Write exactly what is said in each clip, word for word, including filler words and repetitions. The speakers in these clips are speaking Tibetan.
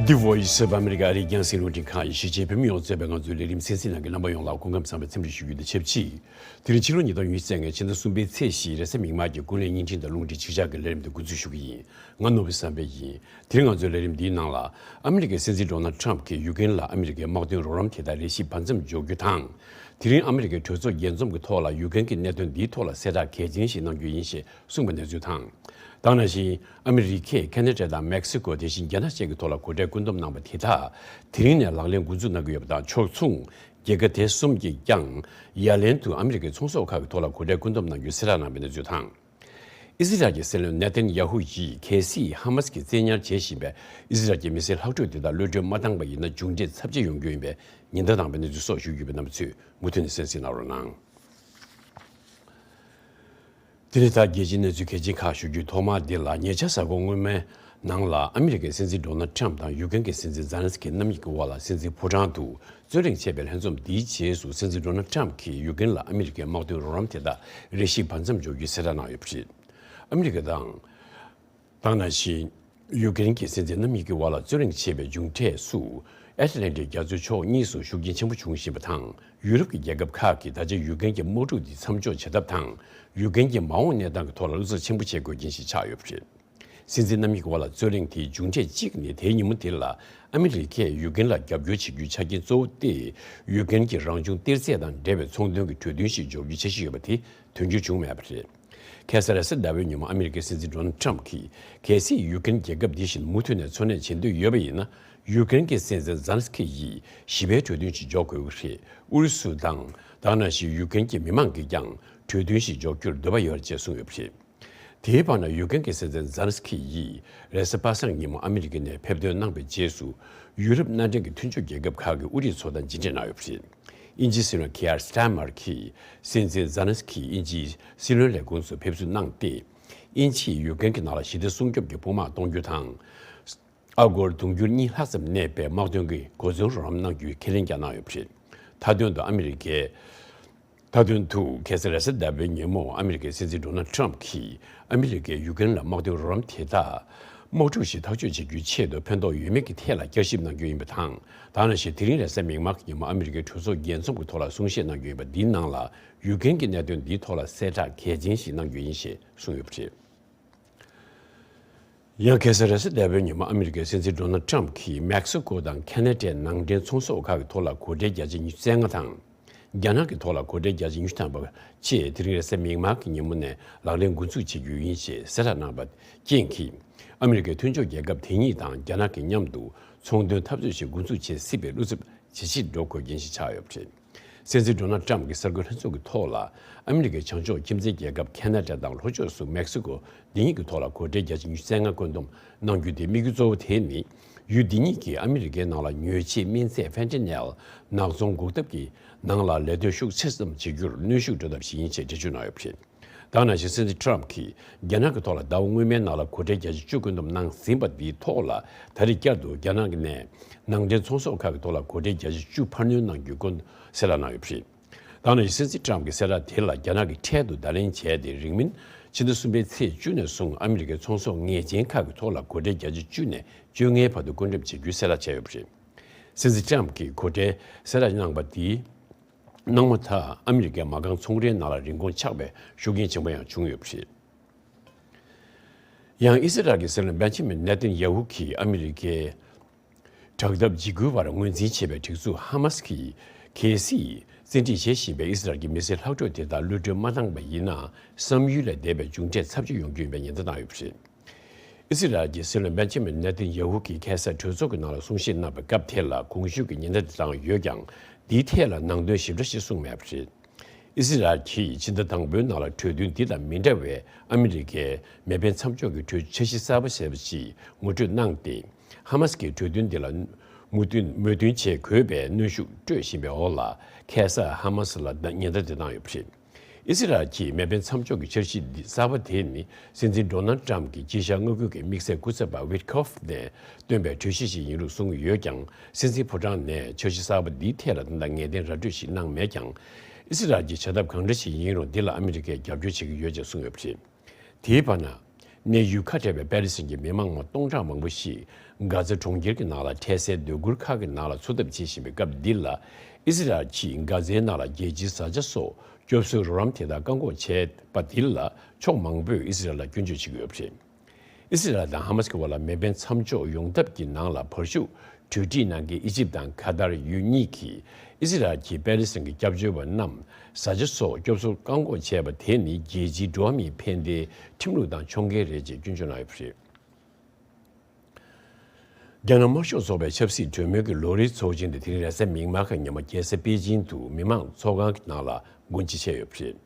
The Voice of America ཨ་རིའི་རྒྱང་སྲིང་རླུང་འཕྲིན་ཁང་ཡི་གཞིས་བྱེས་བོད་མི་ཡོངས་གཙོས་པའི་ང་ཚོའི་ལས་རིམ་གསན་གཟིགས་གནང་མཁན་རྣམ་པ་ཡོངས་ལ་སྐུ་ཁམས་བཟང་བའི་འཚམས་འདྲི་ཞུ་རྒྱུ་དང་ཆབས་ཅིག་དེ་རིང་ཕྱི་ལོ་ཉིས་སྟོང་ཉི་ཤུ་རྩ་ལྔ་ཕྱི་ཟླ་གསུམ་པའི་ཚེས་བཞི་རེས་གཟའ་མིག་དམར་གྱི་ཀུན་གླེང་བརྙན་འཕྲིན་དང་རླུང་འཕྲིན་ཆིག་ཇག་གི་ལས་རིམ་དེ་འགོ་འཛུགས་ཞུ་གི་ཡིན། ང་ནོར་བུ་བསམ་འཕེལ་ཡིན། དེ་རིང་ང་ཚོའི་ལས་རིམ་འདིའི་ནང་ལ། ཨ་མི་རི་ཀའི་སྲིད་འཛིན་ཌོ་ནལ་ཊམ་གྱིས་ཡུཀ་རེན་ལ་ཨ་མི་རི་ཀའི་དམག་དོན་རོགས་རམ་དེ་དག་རེ་ཞིག་བར་མཚམས་འཇོག་རྒྱུ་དང་། དེ་རིང་ཨ་མི་རི་ཀའི་གྲོས་ཚོགས་རྒྱས་འཛོམས་ཀྱི་ཐོག་ལ་ཡུཀ་རེན་གྱི་གནད་དོན་འདིའི་ཐོག་ལ་གསལ་བསྒྲགས་གལ་ཆེན་ཞིག་གནང་རྒྱུ་ཡིན་ཞེས་གསུངས་པའི་གནས་ཚུལ་དང་། ད་ག་ནང་བཞིན་ཨ་མི་རི་ཀས་ཁེ་ན་ཌ་དང་མེག་སི་ཀོ། དེ་བཞིན་རྒྱ་ནག་བཅས་ཀྱི་ཐོག་ལ་གོ་སྒྲིག་བཀོད་འདོམས་གནང་བ་དེ་དག་དེ་རིང་ནས་ལག་ལེན་འགོ་འཛུགས་གནང་གི་ཡོད་པ་དང་། ཕྱོགས་མཚུངས་རྒྱལ་ཁབ་དེ་གསུམ་གྱིས་ཀྱང་ཡ་ལན་དུ་ཨ་མི་རི་ཀའི་ཚོང་ཟོག་ཁག་གི་ཐོག་ལ་གོ་སྒྲིག་བཀོད་འདོམས་གནང་རྒྱུའི་གསལ་བསྒྲགས་གནང་བའི་གནས་ཚུལ་དང་། ཨི་ཟི་རལ་གྱི་སྲིད་བློན་ནེ་ཐན་ཡ་ཧུ་ཡིས་གལ་སྲིད་ཧ་མ་སི་གིས་བཙན་ཉར་བྱེད་བཞིན་པའི་ཨི་ཟི་རལ་གྱི་མི་སེར་ལྷག་འཕྲོས་དེ་དག་གློད་གྲོལ་མ་བཏང་པ་ཡིན་ན་མཇུག་འབྲས་ཚབས་ཆེ་ཡོང་རྒྱུ་ཡིན་པའི་ཉེན་བརྡ་བཏང་བའི་གནས་ཚུལ་སོགས་ཞུ་རྒྱུ་ཡོད་པའི་རྣམ་པ་ཚོས་མུ་མཐུད་ནས་གསན་གཟིགས་གནང་རོགས་གནང་། དེ་ནས་ད་རྒྱལ་སྤྱིའི་གནས་ཚུལ་གལ་ཆེན་ཁག་ཞུ་རྒྱུའི་ཐོག་མ་འདི་ལ། ཉེ་ཆར་གཟའ་འཁོར་སྔོན་མའི་ནང་ལ་ཨ་མི་རི་ཀའི་སྲིད་འཛིན་ཌོ་ནལ་ཊམ་དང་ཡུཀ་རེན་གྱི་སྲིད་འཛིན་ཛེ་ལན་སི་ཀི་རྣམ་གཉིས་ཀྱི་དབར་ལ་སྲིད་འཛིན་ཕོ་བྲང་དུ་རྩོད་གླེང་བྱས་པའི་ལྷན་འཛོམས་འདིའི་རྗེས་སུ། སྲིད་འཛིན་ཌོ་ནལ་ཊམ་གྱིས་ཡུཀ་རེན་ལ་ཨ་མི་རི་ཀའི་དམག་དོན་རོགས་རམ་དེ་དག་རེ་ཞིག་བར་མཚམས་འཇོག་རྒྱུའི་གསལ་བསྒྲགས་གནང་ཡོད་པ་རེད། ཨ་མི་རི་ཀ་དང་། དེ་ནང་བཞིན་ཡུཀ་རེན་གྱི་སྲིད་འཛིན་རྣམ་གཉིས་ཀྱི་དབར་ལ་རྩོད་གླེང་བྱས་པའི་མཇུག་འབྲས་སུ། ཨེཊ་ལན་ཊིག་རྒྱ་མཚོའི་ཕྱོགས་གཉིས་སུ་ཤུགས་རྐྱེན་ཆེན་པོ་བྱུང་བཞིན་པ་དང་། ཡུ་རོབ་ཀྱི་རྒྱལ་ཁབ་ཁག་གིས་ད་ཆ་ཡུཀ་རེན་གྱི་དམག་འཁྲུག་འདི་མཚམས་འཇོག་བྱེད་ཐབས་དང་། ཡུཀ་རེན་གྱི་མ་འོངས་གནས་སྟངས་ཀྱི་ཐོག་ལ་བློ་འཚབ་ཆེན་པོ་བྱེད་དགོས་རྐྱེན་ཞིག་ཆགས་ཡོད་པ་རེད། སྲིད་འཛིན་རྣམ་གཉིས་ཀྱི་དབར་ལ་རྩོད་གླེང་དེའི་མཇུག་འབྲས་གཅིག་ནི། དེའི་ཉིན་མོ་དེ་ལ་ཨ་མི་རི་ཀས་ཡུཀ་རེན་ལ་རྒྱབ་སྐྱོར་བྱེད་རྒྱུའི་ཆ་རྐྱེན་གཙོ་བོ་སྟེ། ཡུཀ་རེན་གྱི་རང་བྱུང་གཏེར་རྫས་དང་འབྲེལ་བའི་ཚོང་དོན་གྱི་གྲོས་མཐུན་ཞིག་འཇོག་རྒྱུའི་འཆར་གཞི་ཡོད་པ་དེ་དོན་འཁྱོལ་བྱུང་མེད་པ་རེད། ཁ་སང་རེས་གཟའ་ཟླ་བའི་ཉིན་མོ་ཨ་མི་རི་ཀའི་སྲིད་འཛིན་ཌོ་ནལ་ཊམ་གྱིས། གལ་སྲིད་ཡུཀ་རེན་རྒྱལ་ཁབ་འདི་བཞིན་མུ་མཐུད་ནས་འཚོ་གནས་བྱེད་འདོད་ཡོད་པ་ཡིན་ན། ཡུཀ་རེན་གྱི་སྲིད་འཛིན་ཛེ་ལན་སི་ཀི་ཡིས་ཞི་བའི་གྲོས་མཐུན་ཞིག་འཇོག་དགོས་ཀྱི་རེད། ཨུ་རུ་སུ་དང་། དེ་ནང་བཞིན་ཡུཀ་རེན་གྱི་མི་མང་གིས་ཀྱང་གྲོས་མཐུན་ཞིག་འཇོག་རྒྱུར་འདོད་པ་ཡོད་ཅེས་གསུངས་ཡོད་པ་རེད། དེའི་བར་ན། ཡུཀ་རེན་གྱི་སྲིད་འཛིན་ཛེ་ལན་སི་ཀི་ཡིས་རེས་གཟའ་པ་སངས་ཉིན་མོ་ཨ་མི་རི་ཀ་ནས་ཕེབས་ཐོན་གནང་བའི་རྗེས་སུ། ཡུ་རོབ་མནའ་འབྲེལ་གྱི་མཐུན་ཕྱོགས་རྒྱལ་ཁབ་ཁག་གི་དབུ་ཁྲིད་ཚོ་དང་མཇལ་འཕྲད་གནང་ཡོད་པ་རེད། དབྱིན་ཇིའི་སྲིད་བློན་ཁི་ཡར་སི་ཊར་མར་གྱིས་སྲིད་འཛིན་ཛེ་ལན་སི་ཀི་དབྱིན་ཇིའི་སྲིད་བློན་ལས་ཁུངས་སུ་ཕེབས་བསུ་གནང་སྟེ། དབྱིན་ཇིས་ཡུཀ་རེན་གྱི་ནང་ལ་ཞི་བདེ་སྲུང་སྐྱོབ་ཀྱི་དཔུང་དམག་གཏོང་རྒྱུ་དང་། ཨ་སྒོར་དུང་ཕྱུར་གཉིས་ལྷག་ཙམ་གནས་པའི་དམག་དོན་གྱི་གོ་མཚོན་རོགས་རམ་གནང་རྒྱུའི་ཁས་ལེན་ཀྱང་གནང་ཡོད་པ་རེད། མཐའ་དོན་དུ་ཨ་མི་རི་ཀའི། མཐའ་དོན་དུ་ཁ་སང་རེས་གཟའ་ཟླ་བའི་ཉིན་མོ་ཨ་མི་རི་ཀའི་སྲིད་འཛིན་ཌོ་ནལ་ཊམ་གྱིས། ཨ་མི་རི་ཀས་ཡུཀ་རེན་ལ་དམག་དོན་རོགས་རམ་དེ་དག་དམག་འཁྲུག་ཞིག་ཐག་གཅོད་བྱེད་རྒྱུའི་ཆེད་དུ་ཕན་ཐོགས་ཡོད་མེད་ཀྱི་ཐད་ལ་བསྐྱར་ཞིབ་གནང་རྒྱུ་ཡིན་པ་དང་། དེ་ནང་བཞིན་དེ་རིང་རེས་གཟའ་མིག་དམར་གྱི་ཉིན་མོ་ཨ་མི་རི་ཀའི་གྲོས་ཚོགས་རྒྱས་འཛོམས་ཀྱི་ཐོག་ལ་གསུང་བཤད་གནང་རྒྱུ་ཡིན་པ་འདིའི་ནང་ལ་ཡུཀ་རེན་གྱི་གནད་དོན་འདིའི་ཐོག་ལ་གསལ་བསྒྲགས་གལ་ཆེན་ཞིག་གནང་རྒྱུ་ཡིན་ཞེས་གསུངས་ཡོད་པ་རེད། ཡང་ཁ་སང་རེས་གཟའ་ཟླ་བའི་ཉིན་མོ་ཨ་མི་རི་ཀའི་སྲིད་འཛིན་ཌོ་ནལ་ཊམ་གྱིས་མེག་སི་ཀོ་དང་ཁེ་ན་ཌའི་ནང་འདྲེན་ཚོང་ཟོག་ཁག་གི་ཐོག་ལ་གོ་ཁྲལ་བརྒྱ་ཆ་ཉི་ཤུ་རྩ་ལྔ་དང་། རྒྱ་ནག་གི་ཐོག་ལ་གོ་ཁྲལ་བརྒྱ་ཆ་ཉི་ཤུ་ཐམ་པ་བཅས་དེ་རིང་རེས་གཟའ་མིག་དམར་གྱི་ཉིན་མོ་ནས་ལག་ལེན་འགོ་འཛུགས་བྱེད་རྒྱུ་ཡིན་ཞེས་གསལ་བསྒྲགས་གནང་བ་རྐྱེན་གྱིས། ཨ་མི་རི་ཀའི་མཐུན་ཕྱོགས་རྒྱལ་ཁབ་དེ་གཉིས་དང་རྒྱ་ནག་གི་མཉམ་དུ་ཚོང་དོན་འཐབ་རྩོད་ཞིག་འགོ་འཛུགས་བྱེད་སྲིད་པའི་བློ་འཚབ་ཇེ་ཆེར་འགྲོ་དགོས་རྐྱེན་ཞིག་ཆགས་ཡོད་པ་རེད། སྲིད་འཛིན་ཌོ་ནལ་ཊམ་གྱིས་གསར་འགོད་ལྷན་ཚོགས་ཀྱི་ཐོག་ལ། ཨ་མི་རི་ཀའི་བྱང་ཕྱོགས་ཁྱིམ་མཚེས་རྒྱལ་ཁབ་ཁེ་ན་ཌ་དང་ལྷོ་ཕྱོགས་སུ་མེག་སི་ཀོ་འདི་གཉིས་ཀྱི་ཐོག་ལ་གོ་ཁྲལ་བརྒྱ་ཆ་ཉི་ཤུ་རྩ་ལྔ་བཀོད་འདོམས་གནང་རྒྱུ་དེ་དམིགས་ཡུལ་གཙོ་བོ་དེ་ནི། ཡུལ་འདི་གཉིས་ཀྱིས་ཨ་མི་རི་ཀའི་ནང་ལ་ཉོས་ཆས་སྨན་རྫས་ཕེན་ཊ་ནེལ་ནག་ཚོང་འགོག་ཐབས་ཀྱི་ནང་ལ་ལས་དོན་ཤུགས་ཆེ་ཙམ་བྱེད་རྒྱུར་གནོན་ཤུགས་སྤྲོད་ཐབས་ཤིག་ཡིན་ཞེས་འགྲེལ་བརྗོད་གནང་ཡོད་པ་རེད། དེ་ནང་བཞིན་སྲིད་འཛིན་ཊམ་གྱིས་རྒྱ་ནག་གི་ཐོག་ལ་ཟླ་བ་སྔོན་མའི་ནང་ལ་གོ་ཁྲལ་བརྒྱ་ཆ་བཅུ་བཀོད་འདོམས་གནང་ཟིན་པ་འདིའི་ཐོག་ལ། ད་རེས་བསྐྱར་དུ་རྒྱ་ནག་ནས་ནང་འདྲེན་ཚོང་ཟོག་ཁག་གི་ཐོག་ལ་གོ་ཁྲལ་བརྒྱ་ཆ་བཅུ་འཕར་སྣོན་གནང་རྒྱུའི་སྐོར་གསལ་བསྒྲགས་གནང་ཡོད་པ་རེད། དེ་ནང་བཞིན་སྲིད་འཛིན་ཊམ་གྱི་གསལ་བསྒྲགས་དེ་ལ་རྒྱ་ནག་གིས་འཕྲལ་དུ་བརྡ་ལན་བྱས་ཏེ། རིང་མིན་ཕྱི་ཟླ་གསུམ་པའི་ཚེས་བཅུ་ནས་བཟུང་ཨ་མི་རི་ཀའི་ཚོང་ཟོག་ངེས་ཅན་ཁག་གི་ཐོག་ལ་གོ་ཁྲལ་བརྒྱ་ཆ་བཅུ་ནས་བཅོ་ལྔའི་བར་དུ་བཀོད་འགྲེམས་བྱེད་རྒྱུའི་གསལ་བསྒྲགས་བྱས་ཡོད་པ་རེད། སྲིད་འཛིན་ཊམ་གྱིས་གོ་ཁྲལ་གསལ་བསྒྲགས་གནང་བ་དེ། གནང་མ་ཐག་ཨ་མི་རི་ཀའི་མ་རྐང་ཚོང་རའི་ནང་ལ་རིན་གོང་ཆག་པའི་ཤུགས་རྐྱེན་ཆེན་པོ་ཡང་བྱུང་ཡོད་པ་རེད། ཡང་ཨི་སི་རལ་གྱི་སྲིད་བློན་བེན་ཇི་མིན་ནེ་ཐན་ཡ་ཧུ་གིས་ཨ་མི་རི་ཀའི་དྲག་འཐབ་འཇིགས་སྐུལ་བར་ངོས་འཛིན་བྱེད་པའི་སྒྲིག་འཛུགས་ཧ་མ་སི་གིས། གལ་སྲིད་བཙན་ཁྲིད་བྱེད་བཞིན་པའི་ཨི་སི་རལ་གྱི་མི་སེར་ལྷག་འཕྲོས་དེ་དག་གློད་གྲོལ་མ་བཏང་པ་ཡིན་ན། བསམ་ཡུལ་ལས་འདས་པའི་མཇུག་འབྲས་ཚབས་ཆེ་ཡོང་རྒྱུ་ཡིན་པའི་ཉེན་བརྡ་བཏང་ཡོད་པ་རེད། ཨི་སི་རལ་གྱི་སྲིད་བློན་བེན་ཇི་མིན་ནེ་ཐན་ཡ་ཧུ་གིས་ཁ་སང་གྲོས་ཚོགས་ཀྱི་ནང་ལ་གསུང་བཤད་གནང་བའི་སྐབས་དེ་ལ་གོང་ཞུས་ཀྱི་ཉེན་བརྡ་དེ་བཏང་ཡོད་ཀྱང་། འདིའི་ཐད་ལ་ནང་དོན་ཞིབ་ཕྲ་ཞིག་གསུངས་མེད་པ་རེད། ཨི་སི་རལ་གྱིས་ཕྱི་ཟླ་དང་པོའི་ནང་ལ་གྲོས་མཐུན་འདི་དང་མི་འདྲ་བའི་ཨ་མི་རི་ཀའི་མེ་འཕེན་མཚམས་འཇོག་གི་གྲོས་འཆར་གཞི་གསར་པ་ཞེས་པ་ཞིག་ངོ་སྤྲོད་གནང་སྟེ། ཧ་མ་སི་ཀྱིས་གྲོས་མཐུན་འདི་ལ་མོས་མཐུན་མོས་མཐུན་བྱེད་དགོས་པའི་གནོན་ཤུགས་སྤྲོད་བཞིན་པའི་འོག་ལ། ཁ་སང་ཧ་མ་སི་ལ་ཉེན་བརྡ་དེ་བཏང་ཡོད་པ་རེད། ཨི་སི་རལ་གྱིས་མེ་འཕེན་མཚམས་འཇོག་གི་འཆར་གཞི་འདི་གསར་པ་དེ་ནི་སྲིད་འཛིན་ཌོ་ནལ་ཊམ་གྱི་དཀྱིལ་ཤར་མངའ་ཁུལ་གྱི་དམིགས་བསལ་སྐུ་ཚབ་པ་ཝིཊ་ཁོབ་ནས་བཏོན་པའི་གྲོས་གཞི་ཞིག་ཡིན་ལུགས་གསུངས་ཡོད་ཀྱང་། སྲིད་འཛིན་ཕོ་བྲང་ནས་འཆར་གཞི་གསར་པ་འདིའི་ཐད་ལ་ད་ལྟ་ངེས་གཏན་ར་སྤྲོད་ཞིག་གནང་མེད་ཀྱང་། ཨི་སི་རལ་གྱིས་བྱ་ཐབས་གང་འདྲ་ཞིག་ཡིན་རུང་འདི་ལ་ཨ་མི་རི་ཀས་རྒྱབ་སྐྱོར་བྱེད་ཀྱི་ཡོད་ཅེས་གསུངས་ཡོད་པ་རེད། དེའི་བར་ན། གནས་ཡུལ་ཁ་བྲལ་བའི་པེ་ལི་སིན་གྱི་མི་མང་མ་སྟོང་ཕྲག་མང་པོ་ཞིག་གྷ་ཛ་གྲོང་ཁྱེར་གྱི་ནང་ལ་འཕྲལ་སེལ་སྡོད་གུར་ཁག་གི་ནང་ལ་འཚོ་ཐབས་བྱེད་བཞིན་པའི་སྐབས་འདི་ལ། ཨི་སི་རལ་གྱིས་གྷ་ཛའི་ནང་ལ་རྒྱལ་སྤྱིའི་བཟའ་བཅའ་སོགས་སྐྱོབ་གསོའི་རོགས་རམ་དེ་དག་བཀག་འགོག་བྱས་པ་འདི་ལ་ཕྱོགས་མང་པོས་ཨི་སི་རལ་ལ་སྐྱོན་བརྗོད་བྱེད་ཀྱི་ཡོད་པ་རེད། ཨི་སི་རལ་དང་ཧ་མ་སི་ཀྱི་བར་ལ་མེ་འཕེན་མཚམས་འཇོག་ཡོང་ཐབས་ཀྱི་ནང་ལ་བར་ཞུགས་གྲོས་འགྲིག་གནང་མཁན་ཨི་ཇིབ་དང་ཁ་ཏར་ཡུལ་གཉིས་ཀྱིས་ཨི་སི་རལ་གྱིས་པེ་ལི་སིན་གྱི་སྐྱབས་བཅོལ་བ་རྣམས་བཟའ་བཅའ་སོགས་སྐྱོབ་གསོ་བཀག་འགོག་བྱས་པ་དེ་ནི་རྒྱལ་སྤྱིའི་འགྲོ་བ་མིའི་ཕན་བདེའི་ཁྲིམས་ལུགས་དང་ཕྱོགས་འགལ་རེད་ཅེས་སྐྱོན་བརྗོད་གནང་ཡོད་པ་རེད། རྒྱ་ནག་དམར་ཤོག་ཚོགས་པའི་ཆབ་སྲིད་གྲོས་མོལ་གྱི་ལོ་རེའི་ཚོགས་ཆེན་དེ་དེ་རིང་རེས་གཟའ་མིག་དམར་ཁ་ཉིན་མ་རྒྱལ་ས་པེ་ཅིང་དུ་མི་མང་ཚོགས་ཁང་གི་ནང་ལ་སྒོ་འབྱེད་བྱས་ཡོད་པ་རེད།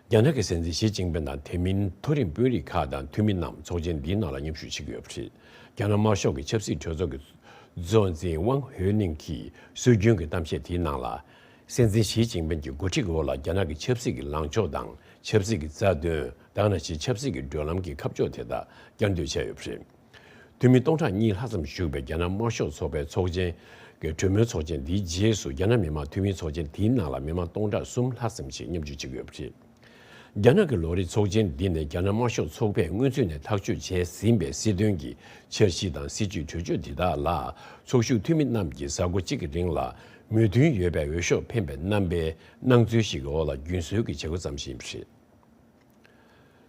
རྒྱ་ནག་གི་སྲིད་འཛིན་ཞི་ཅིན་ཕིན་དང་དེ་མིན་མཐོ་རིམ་དཔོན་རིགས་ཁག་དང་འཐུས་མི་རྣམས་ཚོགས་ཆེན་འདིའི་ནང་ལ་མཉམ་ཞུགས་བྱེད་ཀྱི་ཡོད་པ་རེད། རྒྱ་ནག་དམར་ཤོག་གི་ཆབ་སྲིད་གྲོས་ཚོགས་ཀྱི་གཙོ་འཛིན་ཝང་ཧོས་ནིང་གིས་སྲོལ་རྒྱུན་གྱི་གཏམ་བཤད་དེའི་ནང་ལ། སྲིད་འཛིན་ཞི་ཅིན་ཕིན་གྱི་འགོ་ཁྲིད་ཀྱི་འོག་ལ་རྒྱ་ནག་གི་ཆབ་སྲིད་ཀྱི་ལངས་ཕྱོགས་དང་ཆབ་སྲིད་ཀྱི་རྩ་དོན། ད་ག་ནང་བཞིན་ཆབ་སྲིད་ཀྱི་བགྲོད་ལམ་གྱི་ཁ་ཕྱོགས་དེ་དག་བསྐྱར་ཟློས་བྱས་ཡོད་པ་རེད། འཐུས་མི་སྟོང་ཕྲག་གཉིས་ལྷག་ཙམ་ཞུགས་པའི་རྒྱ་ནག་དམར་ཤོག་ཚོགས་པའི་ཚོགས་ཆེན་གྱི་གྲོས་མོལ་ཚོགས་ཆེན་འདིའི་རྗེས་སུ་རྒྱ་ནག་མི་དམངས་འཐུས་མིའི་ཚོགས་ཆེན་དེའི་ནང་ལ་མི་མང་སྟོང་ཕྲག་གསུམ་ལྷག་ཙམ་ཞིག་མཉམ་ཞུགས་བྱེད་ཀྱི་ཡོད་པ་རེད། རྒྱ་ནག་གི་ལོ་རེའི་ཚོགས་ཆེན་འདི་ནི་རྒྱ་ནག་དམར་ཤོག་ཚོགས་པས་སྔོན་ཚུད་ནས་ཐག་གཅོད་བྱས་ཟིན་པའི་སྲིད་དོན་གྱི་འཆར་གཞི་དང་སྲིད་ཇུས་གྲོས་ཆོད་དེ་དག་ལ་ཚོགས་ཞུགས་འཐུས་མི་རྣམས་ཀྱིས་གཟའ་འཁོར་གཅིག་གི་རིང་ལ་མོས་མཐུན་ཡོད་པའི་འོས་ཤོག་འཕེན་པའི་རྣམ་པའི་སྣང་ཚུལ་ཞིག་གི་འོག་ལ་རྒྱུན་སྲོལ་གྱི་བྱེད་སྒོ་ཙམ་ཞིག་ཡིན་པ་རེད།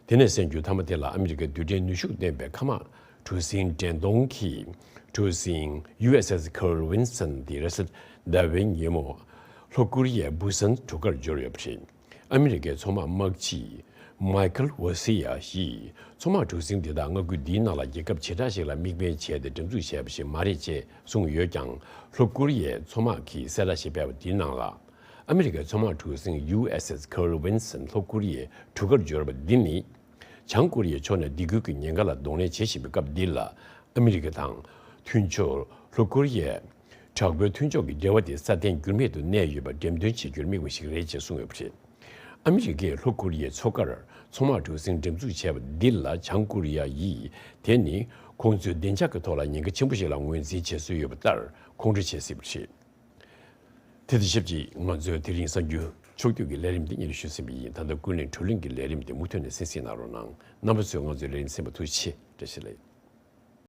དེ་ནས་གསན་རྒྱུ་མཐའ་མ་དེ་ལ་ཨ་མི་རི་ཀའི་རྡུལ་ཕྲན་ནུས་ཤུགས་ལྡན་པའི་མཁའ་དམག་གྲུ་གཟིངས་འདྲེན་གཏོང་གི་གྲུ་གཟིངས་ཡུ་ཨེས་ཨེས་Carl Vinson དེ་རེས་གཟའ་ཟླ་བའི་ཉིན་མོ་ལྷོ་ཀོ་རི་ཡའི་བུ་སན་གྲུ་ཁར་འབྱོར་ཡོད་པ་རེད། ཨ་མི་རི་ཀའི་མཚོ་དམག་དམག་སྤྱི་མའི་ཁལ་ཝོ་སི་ཡ་ཡིས་མཚོ་དམག་གྲུ་གཟིངས་འདི་དག་མངའ་ཁུལ་འདིའི་ནང་ལ་རྒྱལ་ཁབ་བྱེ་བྲག་ཞིག་ལ་དམིགས་འབེན་བྱས་ཏེ་འགྲེམས་འཛུགས་བྱས་པ་ཞིག་མ་རེད་ཅེས་གསུངས་ཡོད་ཀྱང་། ལྷོ་ཀོ་རི་ཡའི་མཚོ་དམག་གིས་གསལ་བསྒྲགས་ཤིག་སྤེལ་བ་འདིའི་ནང་ལ། ཨ་མི་རི་ཀའི་མཚོ་དམག་གྲུ་གཟིངས་ཡུ་ཨེས་ཨེས་Carl Vinson ལྷོ་ཀོ་རི་ཡའི་གྲུ་ཁར་འབྱོར་བ་འདི་ནི། བྱང་ཀོ་རི་ཡའི་ཕྱོགས་ནས་སྡིགས་སྐུལ་གྱི་ཉེན་ཁ་ལ་གདོང་ལེན་བྱེད་བཞིན་པའི་སྐབས་འདི་ལ། ཨ་མི་རི་ཀ་དང་མཐུན་ཕྱོགས་ལྷོ་ཀོ་རི་ཡས་དྲག་པོའི་མཐུན་ཕྱོགས་ཀྱི་འབྲེལ་བ་དེ་སྲ་བརྟན་འགྱུར་མེད་དུ་གནས་ཡོད་པར་འགྲེམས་སྟོན་བྱེད་རྒྱུར་དམིགས་པ་ཞིག་རེད་ཅེས་གསུངས་ཡོད་པ་རེད། ཨ་མི་རི་ཀས་ལྷོ་ཀོ་རི་ཡའི་མཚོ་ཁར་མཚོ་དམག་གྲུ་གཟིངས་འགྲེམས་འཛུགས་བྱས་པ་འདི་ལ་བྱང་ཀོ་རི་ཡ་ཡིས་དེ་ནི་ཁོང་ཚོའི་བདེ་འཇགས་ཀྱི་ཐོག་ལ་ཉེན་ཁ་ཆེན་པོ་ཞིག་ལ་ངོས་འཛིན་བྱེད་སྲོལ་ཡོད་པ་ལྟར་ཁོང་ཁྲོ་བྱེད་སྲིད་པ་རེད། དེ་དང་ཆབས་ཅིག་ང་ཚོའི་དེ་རིང་གསར་འགྱུར་ཕྱོགས་བསྡུས་ཀྱི་ལས་རིམ་འདི་སྙན་ཞུ་ཟིན་པ་ཡིན། ད་ལྟ་ཀུན་གླེང་བགྲོ་གླེང་གི་ལས་རིམ་འདི་མུ་མཐུད་ནས་གསན་གཟིགས་གནང་རོགས་གནང་། རྣམ་པ་ཚོས་ང་ཚོའི་ལས་རིམ་གསན་པར་ཐུགས་རྗེ་ཆེ། བཀྲ་ཤིས་བདེ་ལེགས།